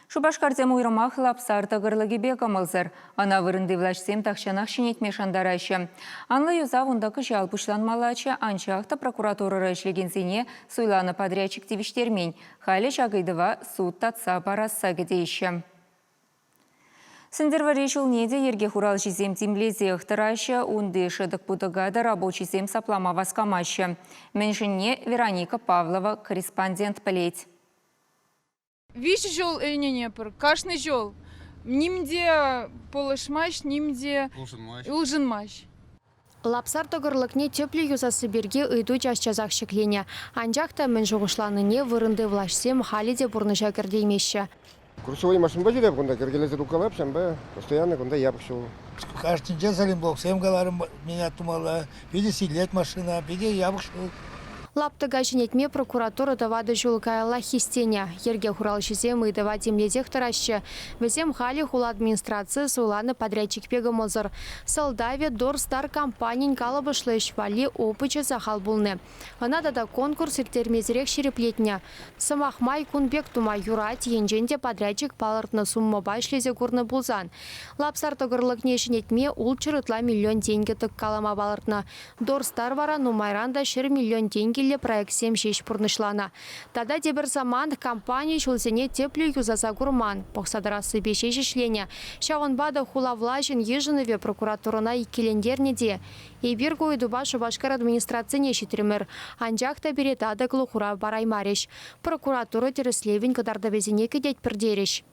Шупашкарсем уйрӑмах Лапсар тӑкӑрлӑкӗпе кӑмӑлсӑр. Ӑна вырӑнти влаҫсем тахҫанах ҫӗнетме шантараҫҫӗ. Анлӑ юсав унта кӑҫал пуҫланмаллаччӗ, анчах та прокуратурӑра ӗҫлекенсене суйланӑ подрядчик тивӗҫтермен. Халӗ ҫак ыйтӑва суд татса парасса кӗтеҫҫӗ. Сӗнтӗрвӑрри ҫулне те йӗрке хуралҫисем тимлесех тӑраҫҫӗ. Унти шӑтӑк-путӑка та рабочисем саплама васкамаҫҫӗ. Мӗншӗнне Вероника Павлова корреспондент пӗлет. Виҫӗ ҫул ӗненетпӗр, кашни ҫул. Ним те пулӑшмасть, ним те улшӑнмасть. Лапсар тӑкӑрлӑкне тӗплӗ юсасси пирки ыйту час-часах ҫӗкленӗ. Анчах та мӗн шухӑшланине вырӑнти влаҫсем халӗ те пурнӑҫа кӗртеймеҫҫӗ. Курсовой машинпа ҫӳреп кунта, кӗркелесе тухкалап, ҫавӑнпа постоянно кунта япӑх ҫул. Кашнинче салимблоксем каларӑм, меня тумалла. Питӗ силлет машина, питӗ япӑх ҫул. Лаптӑка ҫӗнетме прокуратура тӑватӑ ҫул каяллах хистенӗ. Йӗрке хуралҫисем ыйтӑва тимлесех тӑраҫҫӗ. Вӗсем халӗ хула администрацийӗ суйланӑ подрядчикпе кӑмӑлсӑр. Сӑлтавӗ Дорстар компанин калӑпӑшлӑ ӗҫ валли опычӗ сахал пулнӑ. Ӑна тата конкурс ирттермесӗрех ҫирӗплетнӗ. Сӑмах май, кун пек тума юрать, енчен те подрядчик палӑртнӑ суммӑпа ӗҫлесе курнӑ пулсан. Лапсар тӑкӑрлӑкне ҫӗнетме ултҫӗр ытла миллион тенкӗ тӑккалама палӑртнӑ. Дорстар вара нумайран та 100 миллион тенкӗллӗ проектсем ҫеҫ пурнӑҫланӑ. Тата тепӗр самант, компани ҫулсене тӗплӗ юсаса курман, пӑхса тӑрассипе ҫеҫ ӗҫленӗ. Ҫавӑнпа та хула влаҫӗн йышӑнӑвӗ прокуратурӑна иккӗлентернӗ те. Эпир ку ыйтупа Шупашкар администрацине ҫитрӗмӗр. Анчах та пире татӑклӑ хурав параймарӗҫ. Прокуратура тӗрӗслевӗн кӑтартӑвӗсене кӗтетпӗр терӗҫ.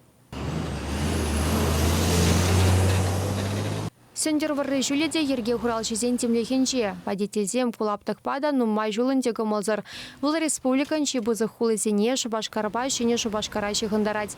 Сӗнтӗрвӑрри ҫулӗ те йӗрке хуралҫисен тимлӗхӗнче. Водительсем ку лаптӑкпа та нумай ҫул ӗнтӗ кӑмӑлсӑр. Вӑл республикӑн чи пысӑк хулисене Шупашкарпа Ҫӗнӗ Шупашкара ҫыхӑнтарать.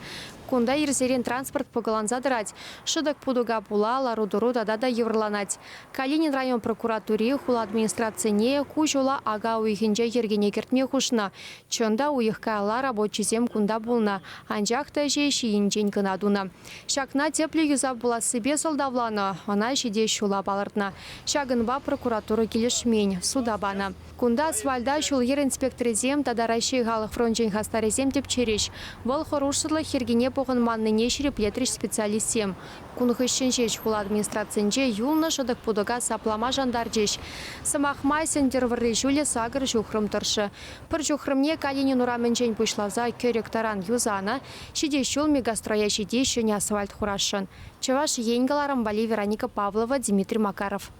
Кунта ирсерен транспорт пӑкӑланса тӑрать. Шӑтӑк-путӑка пула лару-тӑру тата та йывӑрланать. Калинин район прокуратури хула администрацине ку ҫула ака уйӑхӗнче йӗркене кӗртме хушнӑ. Чӑн та, уйӑх каялла рабочисем кунта пулнӑ, анчах та ӗҫе ҫийӗнчен кӑна тунӑ. Ҫакна тӗплӗ юсав пулассипе сӑлтавланӑ, ӑна ҫитес ҫула палӑртнӑ. Ҫакӑнпа прокуратура килӗшмен, суда панӑ. Кунта асфальта ҫул-йӗр инспекторӗсем тата Раҫҫей халӑх фрончӗн хастарӗсем тӗпчерӗҫ. Вӑл хӑрушсӑрлӑх йӗркине пӑхӑнманнине ҫирӗплетрӗҫ специалистсем. Кун хыҫҫӑн ҫеҫ хула администрацинче юлнӑ шӑтӑк-путӑка саплама шантарчӗҫ. Сӑмах май, Сӗнтӗрвӑрри ҫулӗ сакӑр ҫухрӑм тӑршшӗ. Пӗр ҫухрӑмне Калинин урамӗнчен пуҫласа Кӗрӗк таран юсанӑ, ҫитес ҫул Мегастроя ҫити ҫӗнӗ асфальт хурасшӑн. Чӑваш Ен кӑларӑм валли Вероника Павлова, Дмитрий Макаров.